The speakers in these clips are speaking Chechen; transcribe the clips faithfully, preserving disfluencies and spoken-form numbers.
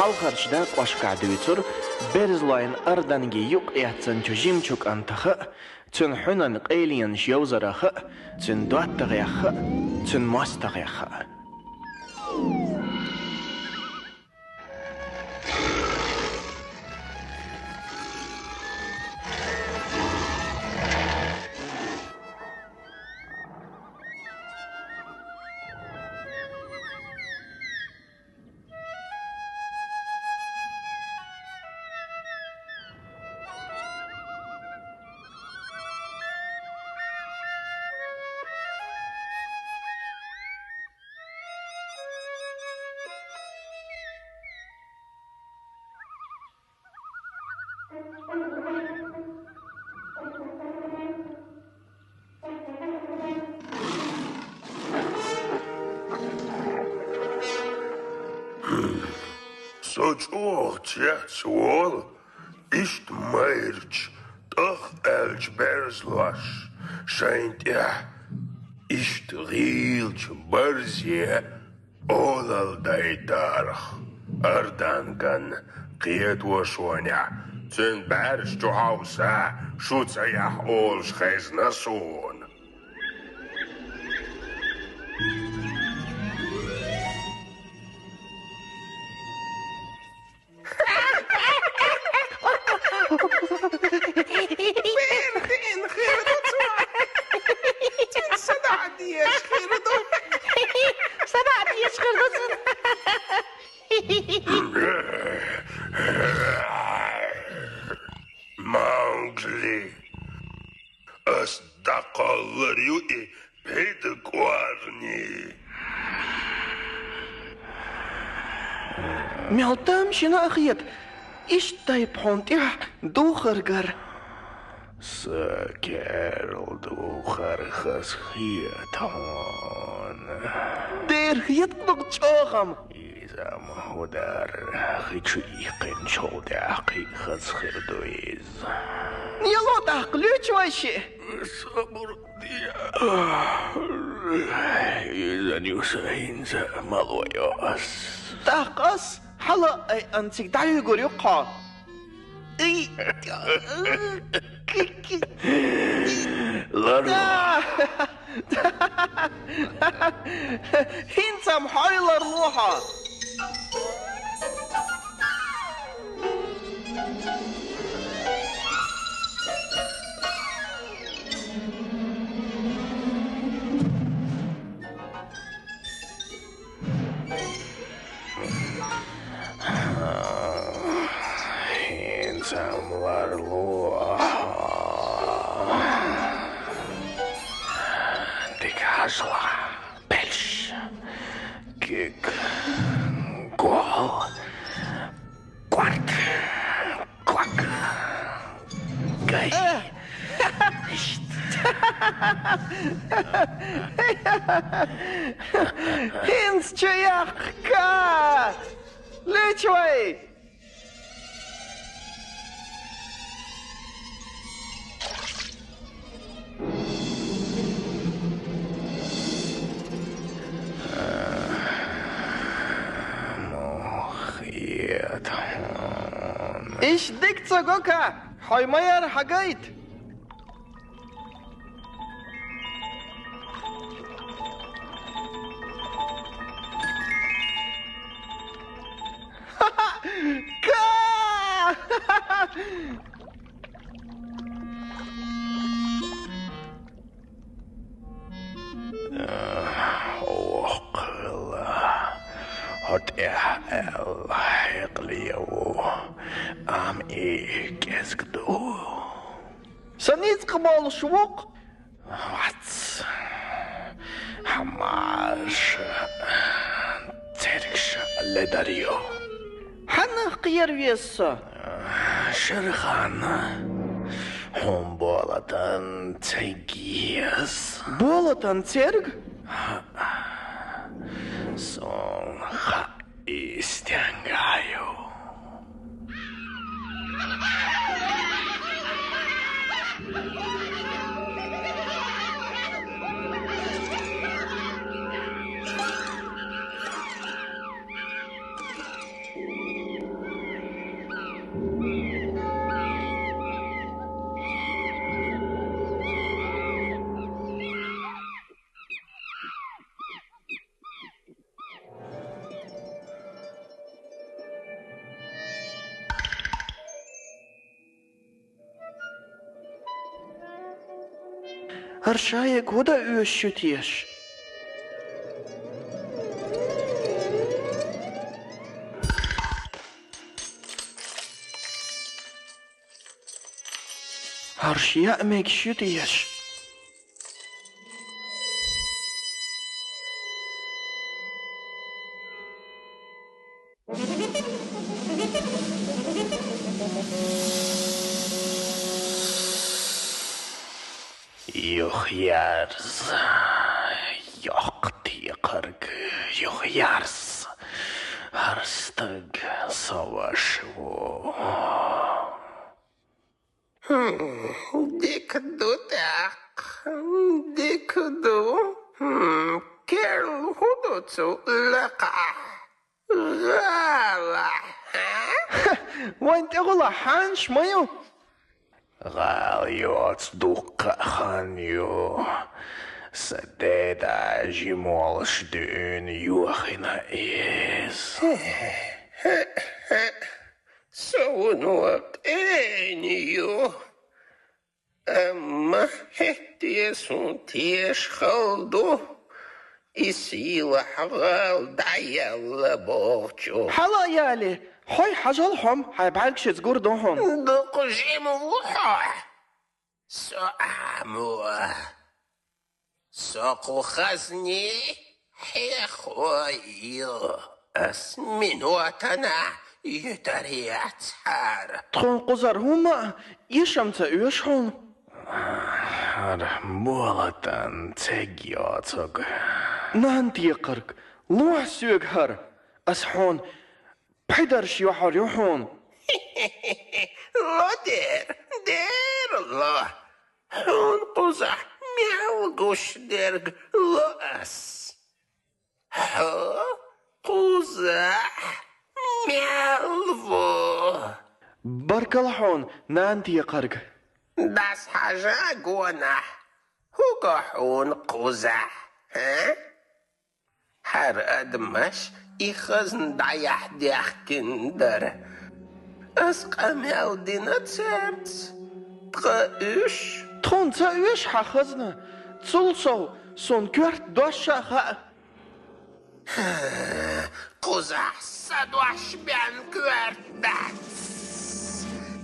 Хьалхарча дакъошкахь дуьйцура берзалойн Арданги юкъ эцначу жимачу кӀантаха а, цуьнан хьуьнан къайленаш йовзараха а, цуьнан доттагӀеха а, цуьнан мостагӀеха а. Со чӀогӀа цецволу, иштта майрачу, тӀах аьллачу берзалоша шайна тӀехь иштта гӀийлачу барзе олалла дайтарх. Арданган кхеташонехь, цуьнан бӀаьрша чухьовса, шу ца яхь олуш хезна суна. Бер хиъна хир ду цо. Цуьнан са дӀа дезаш хир ду. Са дӀа дезаш хир ду цуьнан. Маугли, ас дӀакхоллар ю и пхьида кӀорни. Мел там шина а хета, иштта тайпа хьуна тӀехь духар гар. Сан керла духар хаза хета хьуна. Дера хета-кх дукха чӀогӀа-м. Иза-м хӀун дара, хи чу иккхинчул тӀаьхьа кхин а хаза хир ду иза. Яло тӀаккха, луьйчу вай шиъ. Сабур де. Иза-м ю сан хӀинца мало йо ас. ТӀаккха ас хьала а айъан цига дӀаюьгур ю-кх хьо. Ий. Ларло. ХӀинца-м хьо ларло хьо. ХӀинца-м ларло. Дика хьажал, белш, куьг, гол, кӀорг, ког, гай. Э! ХӀинца чу яккха! Лечу вай! Мохета хьуна. Иштта дика ца го-кх, хьо ма яра хьагайта. Ка! Воккхалла, хьо тӀехь аьлла хьекъале ву, амма и кӀезиг ду. Сан ницкъ болуш ву-кх. Вац. Хьан марша, цергаш ледар ю. Хьанах кхера веза со? Шерхан, хьуна болатан церг еза. Болатан церг? Суна хаьа и стенга ю. ХӀара шайга хӀун дан оьшу шуьтеш? ХӀара шеа мега шуьтеш? Юхаерза, йоккха текхарг, юхаерза, хӀара стаг со ваша ву. Хм, дика ду тӀаккха, дика ду. Хм, керла хӀун ду цу лакхахь? ГӀала, хьа? Вайн тӀехула хьанаш ма ю? ГӀала йоцу дуккха а хан ю. Сан деда жимолаш дуьйна йохийна иза. Со вуно къена ю. Амма хӀетте суна тешахалла ду, и сийлахь гӀала дӀаелла бохучу. Хьала а яле, хьой хьажал хьо-м, хьайн бӀаьргашца гур ду хьуна. Дукха жима ву хьо. Со Ӏамо. Со кху хазни хьехо ю. Ас минотана йитар яцахьара. Тхуна кхузара хӀумма а эшам ца оьшу хьуна? ХӀара болатан церг йоцург. Нан текхарг, лохьа соьга хӀара. Ас хьуна пхьидарш йохьур ю хьуна. Ло дера, дера ло. Хьуна кхузахь мел гуш дерг ло ас. Хьо кхузахь мел ву. Баркалла хьуна, нан текхарг. ДӀасахьажа гонахь, хӀун го хьуна кхузахь, хӀа? ХӀара адамаш и хазна дӀаяхьа даьхкина дара. Ас къамел дина цаьрца, ткъа уьш. Тхуна ца оьшу хьан хазна, цул сов суна коьрта дош а хаьа. Кхузахь сан дош бен коьрта дац.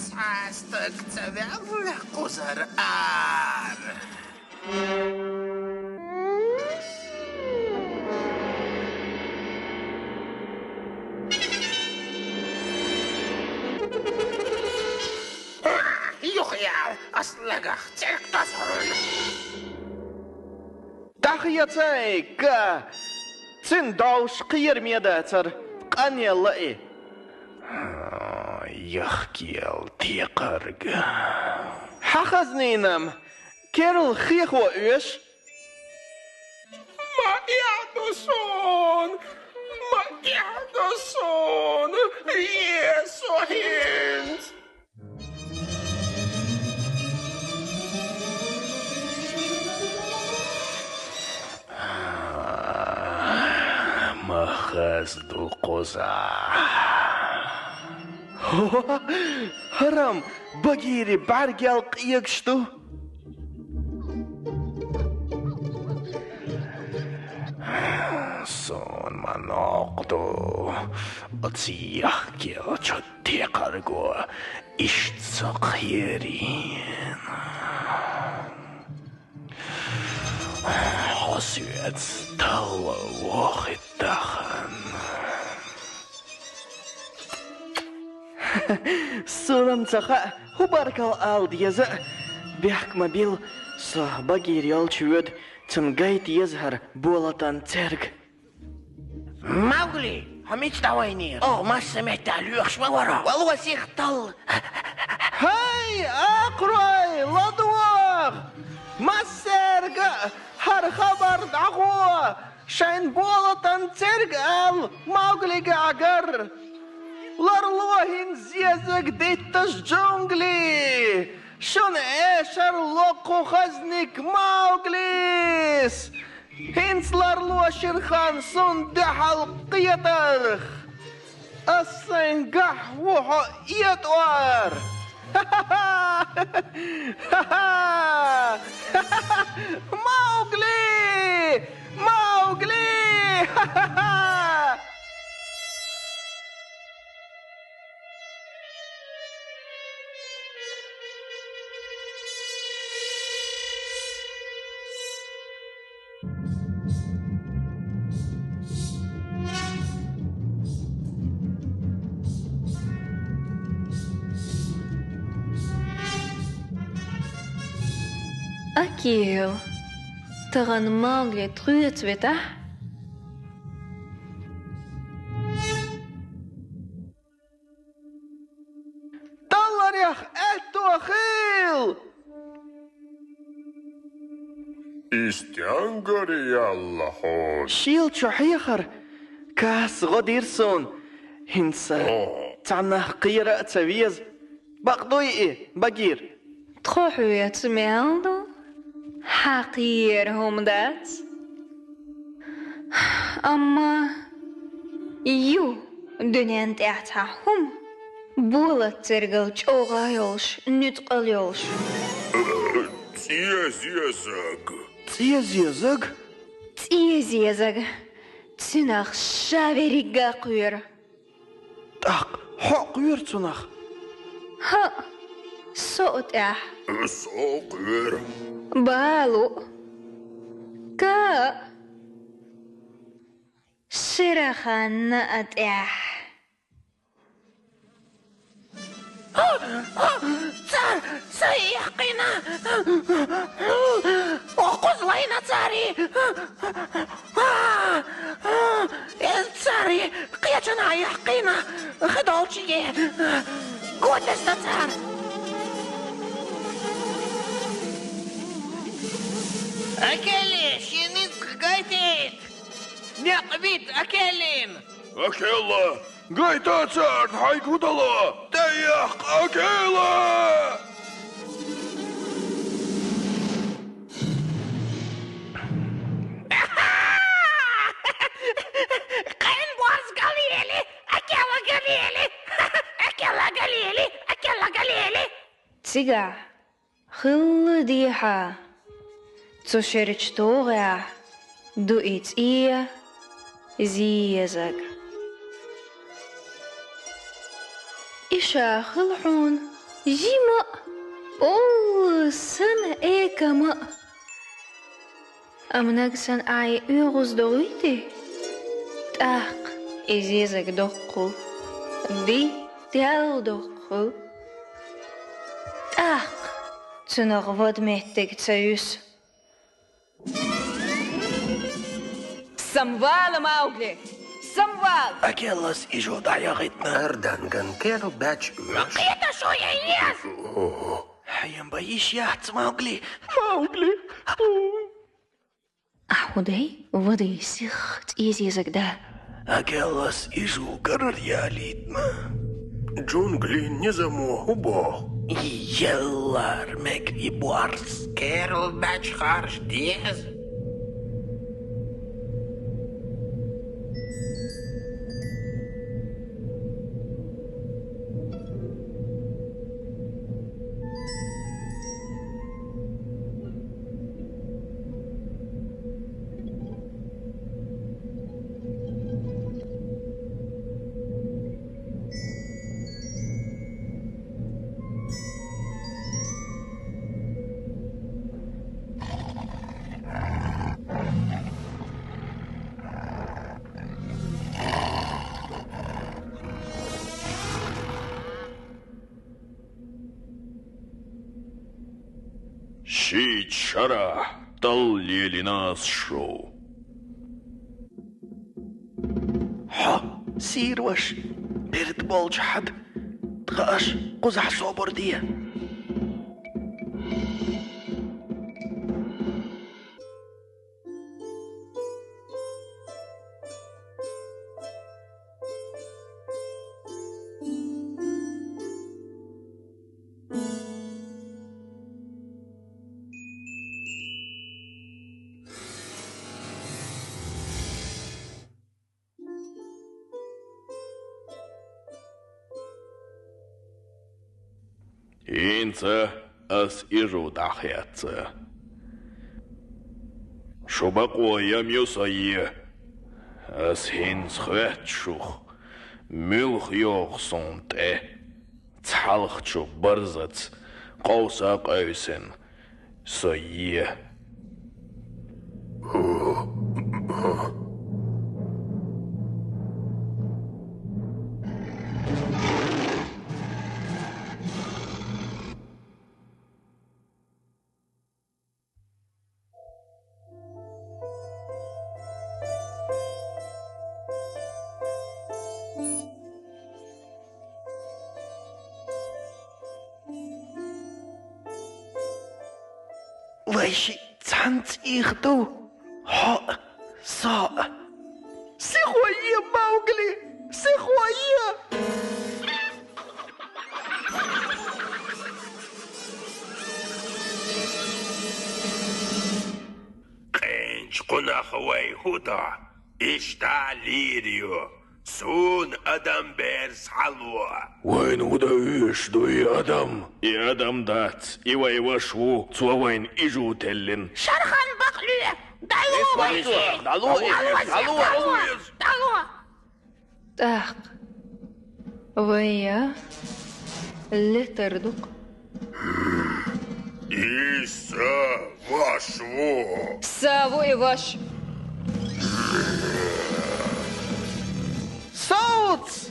Цхьа стаг ца ваьлла кхузара ара. Юхаял, ас лагах церг тосу хьуна. ДӀахецай, га! Цуьнан довш кхераме дацара, къанъелла и. Яхкел текхарг. Хьан хазнина-м керла хехо оьшу? Ма эхь ду суна! Ма эхь ду суна! Е со хӀинца! Ма хазду кхузахь. ХӀара-м багийри бӀаьргел къегаш ду. Суна ма новкъа ду оцу яхкелчу текхарго иштта со кхерийна. Хьо соьца талла вохуьйту тахана. Суна-м ца хаьа, хӀун баркалла ала деза а. Бехк ма билла, со багийр йолчу воьду, цунна гайта еза хӀара болатан церг. Маугли, хьо мича дӀавайнера? Оха массо а меттехь лоьхуш ма вара. Вало сиха талла. ХӀай, акхарой, ладогӀа! Массаьрга а хӀара хабар дӀахо! Шайн болатан церг ала Мауглига гар! Ларло хӀинца Зиезаг дитташ, джунгли! Шун эшар локху хазниг Мауглис! ХӀинца ларло шира хан сун дуьхьал кхетарх! Ас сайн гахь ву хьо этӀор! Маугли! Маугли! Акела, тахана Маугли тхоьца витахь? Талларех аьтто хила! И стенгара яьлла хьо? Шийла чу хьехар кас гӀо дира суна. ХӀинца О. Цхьаннах кхера а ца веза. Бакъ дуй и, Багира? Тхо хьоьца мел ду, хьан кхера хӀума дац. Амма ю дуьнен тӀехь цхьа хӀума, болат цергал чӀогӀа йолуш, нуьцкъала йолуш. ЦӀе зезаг. ЦӀе зезаг? ЦӀе зезаг. Цунах ша верригга кхоьру. ТӀаккха хьо а кхоьру цунах? ХӀаъ, со а тӀехь. Со а кхоьру. Балу а. Ка а. Шира ханна а тӀехь. Цара са яьккхина! Оха кхуза лайна цара! Цара кхечанхьа яьккхина! Хи долчуьнга! Го дезна цара! Акели, шен ницкъ гайтийта! Некъ вита Акелина! Акела! Гайта царна хьайга хӀун дало! ТӀеэккха, Акела! Кхин борз галели, Акела галели, Акела галели, Акела галели! Цигахь хилла дехьа, цу шерачу тогӀехь ду и цӀе зезаг. И ша хила хьуна жима а, олла санна экама а. Амма нагахь санна ахь и оьгӀаз догӀуьйтий, тӀаккха и зезаг доккха хуьлу, дий, дел доккха хуьлу. ТӀаккха цунах вада меттиг ца юьсу. Самвала, Маугли! Самвала! Акелас ижу дӀаяхийтина. Арданган керл баьчча оьшу. Кхета шу яйес! Хьайна бан йиш яц, Маугли! Маугли! Ахь хӀун дай, вадай, сих цӀе зезаг да? Акелас ижу карара ялийтина. Джунглин низамо хӀун боху? Еллар мега и борз. Керл баьчча харжа деза. Шийтта шарахь талла лелийна ас шу. Хьо, сийра ваша, бирд болчу хьада, тхан аша кхузахь собар де. ХӀинца ас ижу дӀахецна. Шу бакъо ям ю со е? Ас хӀинца хоьтту шух, муьлха йогӀу суна тӀе. Цхьалха чу барзаца къовса къевсина со е. Вай шиъ цхьана цӀийх ду, хьо а, со а. Сихо е, Маугли, сихо е! Къинчу кхунах вай хӀун до? Иштта лийр ю. Суна адам бер схьало. Вайна хӀун дан везаш ду и адам? И адам дац, и вай ваша ву, цо вайна ижу теллина. Шерхан, бакъле! ДӀало вай! ДӀало, дӀало, дӀало! ДӀало! ТӀаккха вай а летар ду-кх. И са ваш ву. Са ву и ваш. Совца!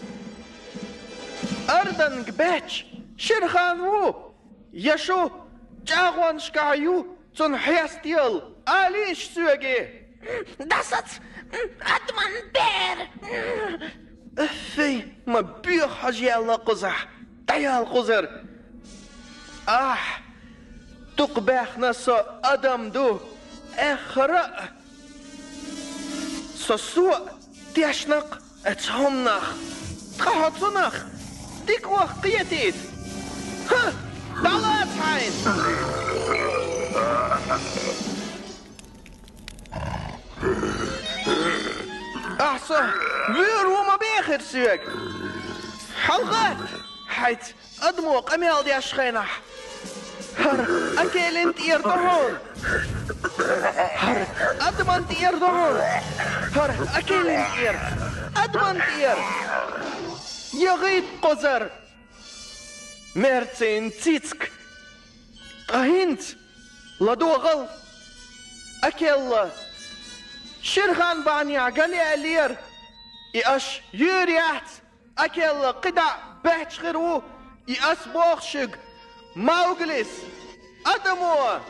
Арданга баьчча, Шерхан ву, я шу чӀагӀонашкахь ю цунна хьестаяла, алийша соьга. ДӀасаца, адаман бер! Фей, ма боьха хьожа яьлла кхузахь, дӀаяла кхузара. Ахь, дукха баьхна со адам ду, эххара а. Со со а тешна-кх оцу хӀуманах, ткъа хьо цунах дика ваха кхетийта. ХӀа, дӀалаца хьайна! Ахьа со вуьйр ву ма бехира соьга. Хьалха хьайца адамо къамел деш хенахь. ХӀара Акелин тӀера ду хьуна. ХӀара адаман тӀера ду хьуна. ХӀара Акелин тӀера, адаман тӀера. ЯхӀийта кхузара. Мерцин цицка. Ткъа хӀинца ладогӀал, Акелла Шерхан бахьанехь галъяьллера, и аш юьйр яц, Акелла кхидӀа баьчча хир ву, и ас боху шуьга, Мауглис, адамо!